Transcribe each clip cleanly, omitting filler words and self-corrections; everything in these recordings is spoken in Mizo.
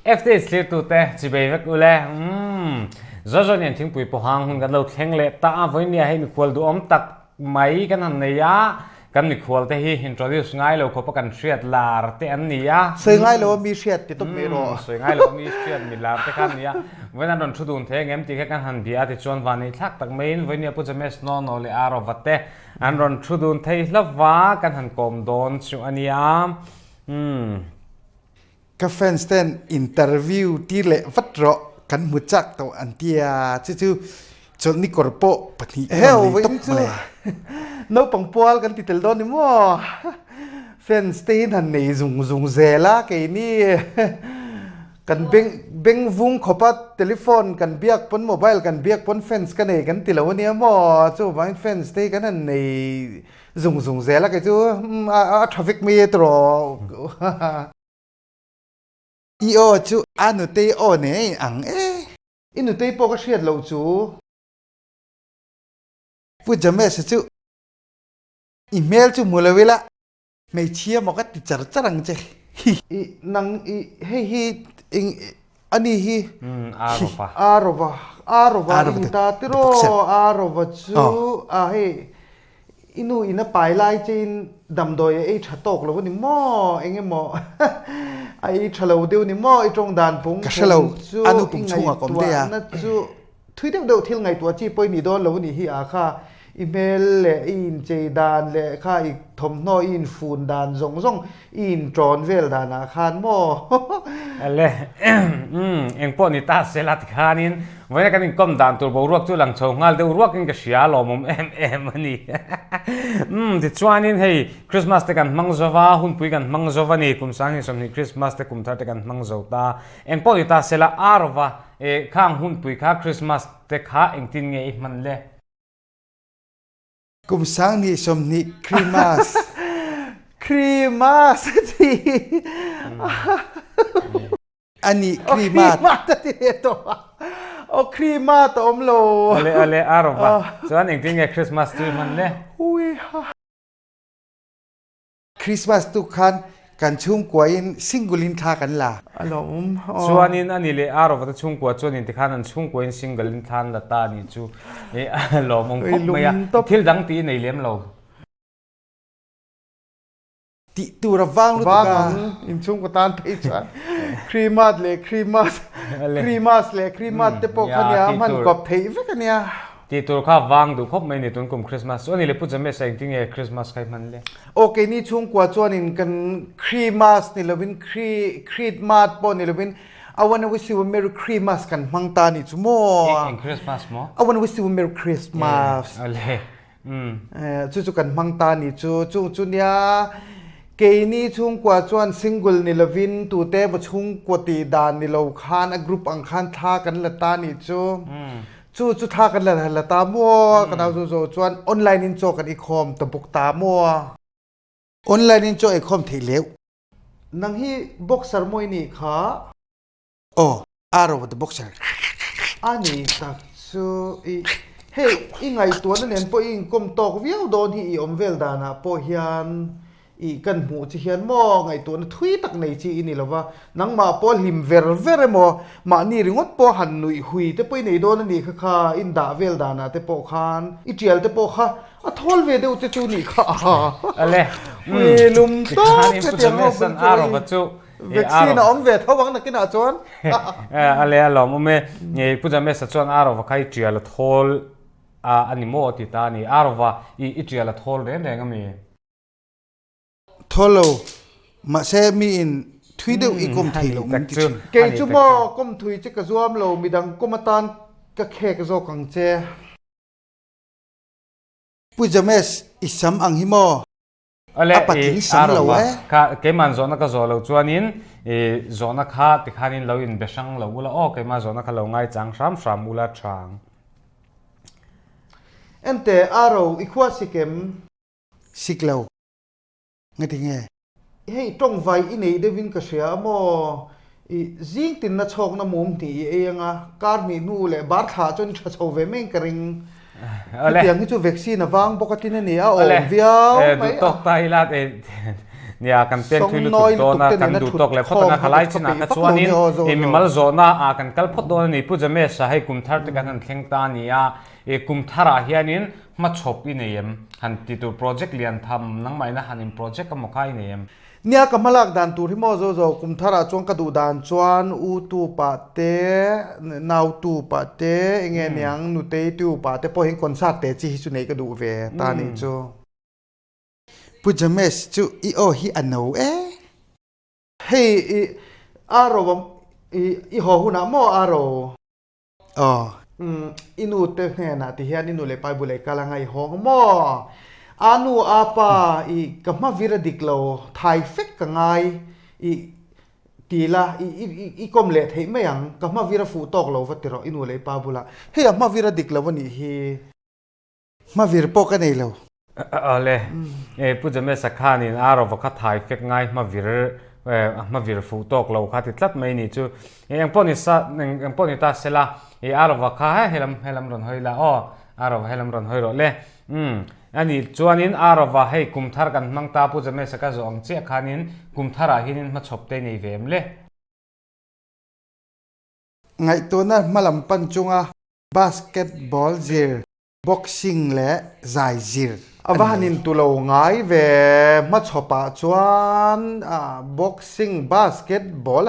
FTH thlirtute chibei vek ule. Umm. Zawzawh nen thingpui pawhang hun kan lo thleng leh ta a, vawinia hei mikhual duhawm tak mai kan han nei a, kan mikhual te hi introduce ngai lo khawpa kan hriat lar te an ni a. Sawi ngai lo a mi hriat ti tawp mai rawh. Umm, sawi ngai lo a mi hriat mi lar te kha an ni a, vawiin an rawn thu dun thei ang em tih kha kan han bia a tichuan vanei thlak tak maiin vawinia Pu James Nono leh Arova te an rawn thu dun thei hlauh kan han kawm dawn chu a nia. Umm. Ka fans ten interview tir leh vat rawh kan hmu chak tawh an tia chu chu chawlhni kawr pawh pahnih ka rawn lei tawp mawle. Naupang pual kan ti tel dawn ni maw? Fans te hian han nei zung zung zel a keini kan beng beng vung khawp a telephone kan biak pawn mobile kan biak pawn fans ka nei kan ti lo ania maw chuvangin fans te hi kan han nei Zung zung zel a kei chu a tha vek mai e tiraw. I aw chu a nutei aw nen a in ang e. I nutei pawh ka hriat loh chu. Pu James chu i hmel chu hmu lo ila hmeichhia maw ka ti char char ang che. I nang i hei hi eng ani hi Arova. Arova Arova i ni ta tiraw Arova chu a hei I nu in a pai lai chein damdawi a ei tha tawk lo a ni maw? Eng emaw a ei tha lo deuh a ni maw? I tawng dan pung phung chu i ngaihtuahna chu thui deuh deuh thil ngaihtuah chi pawh i nih dawn lo a nih hi a kha. I hmel leh i inchei dan leh kha i thawmhnaw i infun dan zawng zawng i intawn vel danah khan maw? Le, eng pawh ni ta se la tikhanin Vawiina kan inkawm dan tur boruak chu lang chho nghal deuh ruakin ka hria a lawmawm em em a ni. Umm tichuanin hei Christmas te kan hmang zo va, hunpui kan hmang zo va ni, kum sang hi 20 Christmas te kum thar te kan hmang zo ta. Eng pawh ni ta sela ar va eh khang hunpui kha Christmas te kha engtin nge i hman le? Kum sang hnih 20 Christmas. Christmas a ti. Ani Krimat. Krimat a ti leh tawh a. Aw Krimat a awm lo. Ale ale a rawh va. Chuan engtin nge Christmas chu i hman le? Hui ha. Christmas tuk khan kan chhungkua in single in thla kan la. A lawm. Chuanin ani leh a rawh va te chhungkua chuan in tikhan an chhungkua in single in thla an la ta a nih chu. A lawmawm khawp mai a. Thil dang tih i nei lem lo. Tih tur a vang lutuk a. Vang ang, inchhungkaw tan phei chuan Krimat leh Krimas, Krimas leh Krimat te pawh kha nia hman kawp theih vek a nia. Tih tur kha vang duh khawp mai ni tun kum Christmas chu a ni le Pu James a engtin nge Christmas kha i hman le? Aw keini chhungkua chuanin kan Krimas ni lovin Kri Kritmat pawh ni lovin I wanna wish you a Merry Krimas kan hmang ta ni chu maw? Eng Christmas maw? I wanna wish you a Merry Christmas. Le. Chu chu kan hmang ta ni chu. Chung chu nia keini chhungkua chuan single ni lovin tute emaw chhungkua tih dan ni lo khan a group ang khan thla kan la ta ni chu. Chu chu thla kan la la ta maw ka nau zu zo chuan online in chaw kan i khawm ta bawk ta maw. Online in chaw ei khawm theih leuh. Nang hi boxer maw i nih kha? Aw, Arrow the boxer. A ni tak chu i hei i ngaihtuahna nen pawh i inkawm tawk viau dawn hi i awm vel danah pawh hian i kan hmuh che hian maw ngaihtuahna thui tak nei chi i ni lova, nangmah pawh hlim ver ver emaw mahni ringawt pawh han nuih hui te pawh i nei dawn a nih kha kha indah vel danah te pawh khan i tial te pawh kha a thawl ve deuh te chu nih kha a Ale, ui lum tawk hetiang ho bul chu i Vaccine a awm ve tho ang nakinah chuan. A le a lawm awm e. Nge Pu Jamesa chuan Arova kha i tial a thawl a ni maw ti ta a ni. Arova i i tial a thawl reng reng a mi? Thawl lo. Mahse mi in thui deuh i kawm thei loh min ti thin. Kei chu maw kawm thui che ka zuam lo midang kawm atan ka khek zawk ang che. Pu James i sam ang hi maw? Ale A patling i sam lo Arova e. kha keiman zawhna ka zawh loh chuanin i zawhna kha tikhanin lo inbe hrang lo ula aw keimah zawhna kha lo ngaichang hram hram ula thang. Ente Aro i khua sik em? Sik lo. Ngati nge? Hei tawngvai i neih deuhin ka hria a maw? I zing tinna chhawkna mum hnih i ei anga, kar hnih hnu leh bar thlah chuan i tha chho ve mai in ka ring. Awle. Hetiang hi chu vaccine a vang bawk a tin a ni a, Awle. awm viau Eh, mai duh a. tawk ta ila eh, Nia, kan peng thui lutuk dawn a, kan duh tawk leh phawt ang a, khalai chinah kha chuanin i mimal zawhna ah kan kal phawt dawn a ni. Pu James-a hei kum thar te kan han thleng ta a ni a, i kum tharah hianin hmachhawp i nei em? Han ti tur project lian tham nangmahina han in project emaw kha i nei em? Nia, ka hmalak dan tur hi maw zo zo, kum tharah chuan ka duh dan chuan u tu pah te, nau tu pah te, enge niang nutei tu pah te pawh hian concert te chi hi chu neih ka duh ve ta nih chu. Pu James chu i aw hi a no e. Hei i aro i i haw hunah maw aro? Aw. Umm i nu te hnenah ti hian i nu leh pa i bulah i kal anga i hawng maw? A nu a pa i ka hma vir a dik lo thai fek ka ngai i ti la i i i kawm leh theih mai ang ka hma vir a fuh tawk lo va ti rawh i nu leh i pa bulah hei a hma vir a dik lo a nih hi. Hmavir pawh ka nei lo. Awle, e Pu Jamesa khanin a rova kha thai fek ngai hmavir a hmavir fuh tawk lo kha ti tlat mai ni chu. E eng pawh ni sa eng pawh ni ta sela e a rova kha he helam helam rawn hawi la aw a rova helam rawn hawi rawh le. Umm ani chuanin a rova hei kum thar kan hmang ta Pu Jamesa ka zawh ang chiah khanin kum tharah hianin hmachhawp te nei ve em le. Ngaihtuahna hmalam pan chunga Basketball zir, boxing leh zai zir A va han intu lo ngai ve. Hmachhawpah chuan boxing, basketball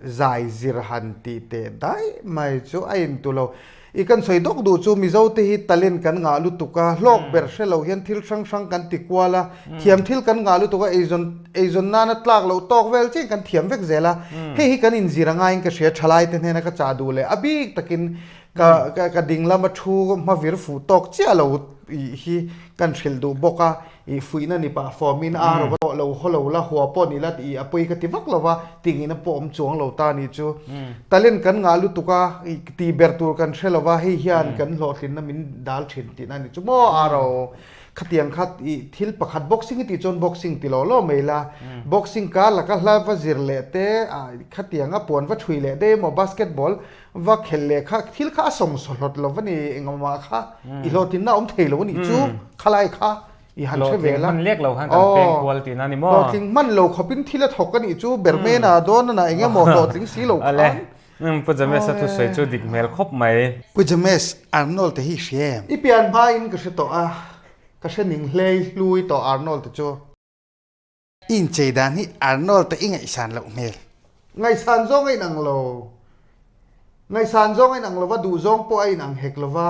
zai zir han tih teh daih mai chu a intu lo. I kan sawi dawk duh chu Mizo te hi talent kan ngah lutuk a, hlawk ber hre lo hian thil hrang hrang kan ti kual a, thiam thil kan ngah lutuk a, eizawn eizawn nana tlak loh tawk vel chiah in kan thiam vek zel a, hei hi kan inzir a ngaiin ka hria, thalai te hnena ka chah duh leh a bik takin ka ka ka ding lama thu hma vir fuh tawk chiah lo ih hi kan hrilh duh bawk a, ih fuihna ni pah fawm in a rawh pawh lo haw lo la hua pawh ni la tih a pawi ka ti vak lo va, tingin a pawh awm chuang lo ta ni chu. Talent kan ngah lutuk a, ih tih ber tur kan hre lo va, hei hian kan hlawhtlinna min dal thin tihna ni chu maw a ro. Khatiang kha i thil pakhat boxing i tih chuan boxing ti law law mai la, boxing kar laka hla va zir leh te, khatianga puan va thui leh daih emaw basketball va khelh leh kha thil kha a sawngsawhlawt lo va ni engmah kha i hlawhtlinna a awm thei lo a nih chu khalai kha i han hre ve la. Hlawhtling hman lek lo khan kan peng kual tihna a ni maw? Hlawhtling hman lo khawpin thil a thawk a nih chu bermena dawn a na eng emaw hlawhtling si lo khan. Pu James-a thusawi chu dik hmel khawp mai. Pu James, Arnold te hi hria em? I pian hmain ka hre tawh a, ka hre ning hlei hlui tawh Arnold te chu. I inchei dan hi Arnold te i ngaihsan loh hmel. Ngaihsan zawng a inang lo. Ngaihsan zawng a inang lova, duh zawng pawh a inang hek lova.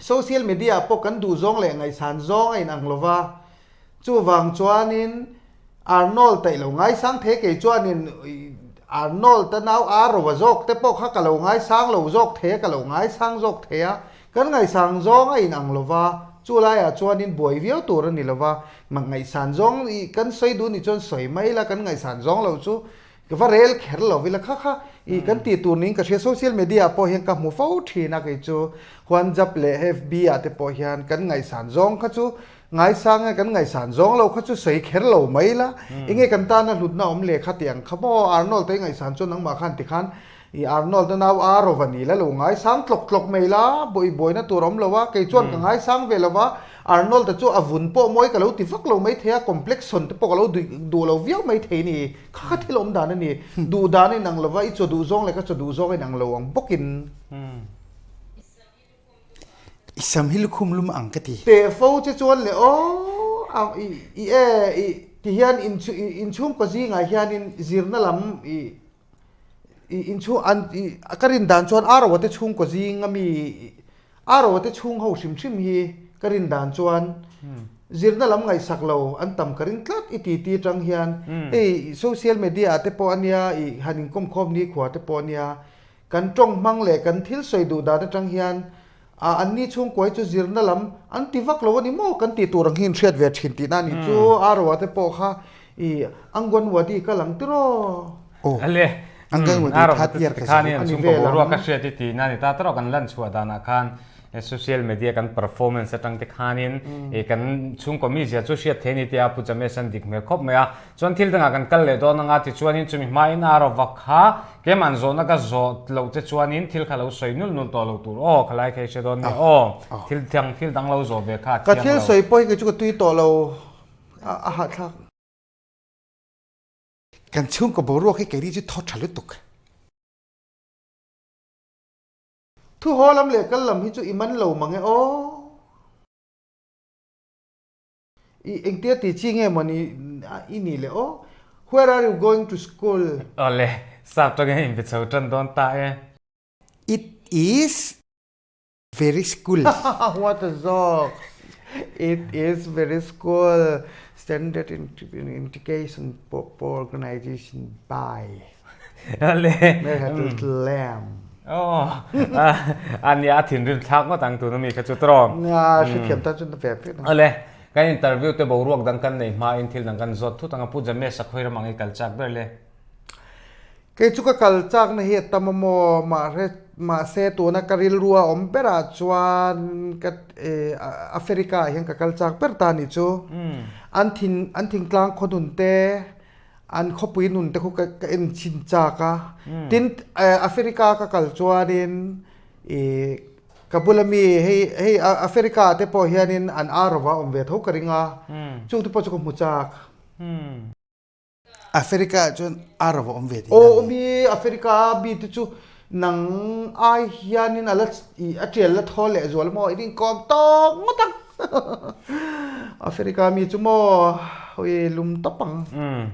Social media ah pawh kan duh zawng leh ngaihsan zawng a inang lo va, chuvang chuanin Arnold taih lo ngaisang thei kei chuanin Arnold a nau Arrow-a zawk te pawh kha ka lo ngaisang lo zawk thei a, ka lo ngaisang zawk thei a, kan ngaihsan zawng a inang lo va, chu laiah chuanin buai viau tur a ni lo va, ngaihsan zawng kan sawi duh nih chuan sawi mai ila kan ngaihsan zawng lo chu Ka va rel kher lo ila kha kha i kan tih tur niin ka hria social media ah pawh hian ka hmu fo thin a kei chu WhatsApp leh FB ah te pawh hian kan ngaihsan zawng kha chu ngaisang a kan ngaihsan zawng lo kha chu sawi kher lo mai la enge kan tana hlutna awm leh kha tih ang kha maw Arnold te ngaihsan chu nangmah khan tikhan i Arnold a nau a rawva ni la lo ngaisang tlawk tlawk mai la bawi buaina tur awm lo a kei chuan ka ngaisang ve lo va Arnold a chu a vun pawh mawi ka lo ti vak lo mai thei a complexion te pawh ka lo duh lo viau mai thei ni. Kha kha thil awm dan a ni. Duh dan a inang lova, i chaw duh zawng leh ka chaw duh zawng a inang lo ang bawkin. I sam hi lukhum lum ang ka ti. Teh fo che chuan le aw, i i e i ti hian inchhungkaw zingah hianin zirna lam i i inchhung an i ka rin dan chuan Arrow te chhungkaw zing ami Arrow te chhung ho hrim hrim hi ka rin dan chuan zirna lam ngaihsak lo an tam ka ring tlat i ti ti atang hian hei social media ah te pawh ania i han inkawm khawm nikhua te pawh ania kan tawng hmang leh kan thil sawi duh dan atang hian ah anni chhungkua hi chu zirna lam an ti vak lo a ni maw kan tih tur ang hi in hriat ve thin tihna a nih chu Arrow te pawh kha i Anganwadi kal ang tiraw. Aw. Ale. Anganwadi Arrow third year ka khan zo. hian Ani chhungkaw vel ang. boruak a hriat i tihna a ni ta tawrh kan lan chhuah danah khan social media kan performance atang te khanin i kan chhungkaw mizia chu hriat thei a ni tia Pu James an dik hmel khawp mai a. Chuan thil dangah kan kal leh dawn anga tichuanin chumi hmain Arrow kha keimah zawhna ka zawh loh che chuanin thil kha lo sawi nul nul tawh lo tur aw khalai kha i hre dawn nia aw thil dang thil dang lo zawh ve kha a Ka thiang thil lo. sawi pawh hi kei chu ka tui tawh lo. A hahthlak. Kan chhungkaw boruak hi keini chu thaw tha lutuk. Thu haw lam leh kal lam hi chu i man lo mang e aw. I engtia ti chi nge maw ni i nih le aw. Where are you going to school? Awle, sap tawngin a inbe chho tan dawn ta e. It is very school. What a joke! It is very school. Standard Indication Organization by. Awle. Mary had a little lamb. Aw, a nia a thinrim thlak ngawt ang tuna mi kha chu tawh. Nia, hrethiam tan chuan a ve pek ang. Awle, kan interview te boruak dang kan nei hmain thil dang kan zawt thut ang a, Pu James a khawi ram ang i kal chak ber le? Kei chu ka kal chakna hi a tam a maw, mahse tuna ka rilru a awm berah chuan ka Africa ah hian ka kal chak ber ta nih chu. An thin an thingtlang khaw nun te, an khawpui nun te khu ka ka en chhin chak a. Tin Africa ka kal chuanin ih ka bula mi hei hei Africa ah te pawh hianin an ar rova awm ve tho ka ring a, chung te pawh chu ka hmu chak. Africa ah chuan ar rova awm ve tih na ni. Aw awm i Africa a mi te chu nang ai hianin a la ih a tial la thaw leh zual maw i rin kawm tawk ngawt ang Africa mi chu maw hawi lum tawp ang. Umm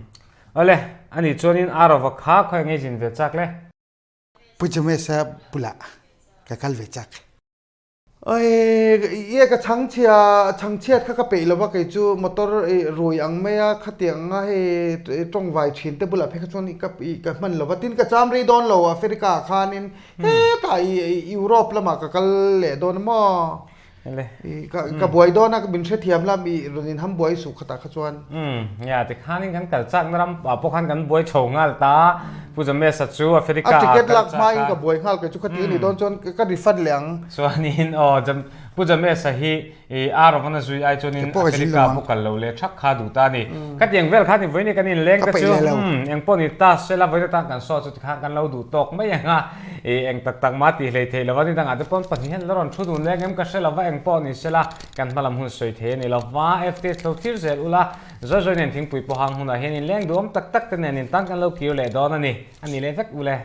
awle ani chuanin ar rova kha khawi ngei zin ve chak le. Pu Jamesa bulah ka kal ve chak. Oi, ie ka chhangchhia, chhangchhiat kha ka peih lova kei chu motor i rui ang mai a, khatiang anga hei tawngvai thin te bulah phei kha chuan i ka i ka hman lova, tin ka cham rei dawn lo Africa ah khanin hetah i Europe lamah ka kal leh dawn a maw? I ka ka buai dawn a min hrethiam la mi rawn in ham buai suh khatah kha chuan. Umm, nia tikhanin kan kal chakna ram ah pawh khan kan buai chho nghal ta, Pu Jamesa chu Africa ah A ticket kal lak chak hmain a. ka buai nghal kei chu khati a nih dawn chuan ka refund leh ang. Chuanin aw Jam Pu Jamesa hi i Arovan a zui ai chuanin Ke pawh ka zin Africa lo ang. pawh kal lo leh thak kha duh ta a ni. Khatiang vel khan i vawiin kan inleng Ka te peih chu leh lo. umm eng pawh ni ta sela vawiin atan kan saw chu tikhan kan lo duh tawk mai ang a, i eng tak tak mah tih hlei thei lova ni dangah te pawn pahnih hian la rawn thu dun leng em ka hre lova eng pawh ni sela kan hmalam hun sawi thei a ni lova FTH lo thlir zel ula Zawi zawi nen thingpui pawhang hunah hian inleng duhawm tak tak te nen intan kan lo kir leh dawn a ni. A ni leh vek u le.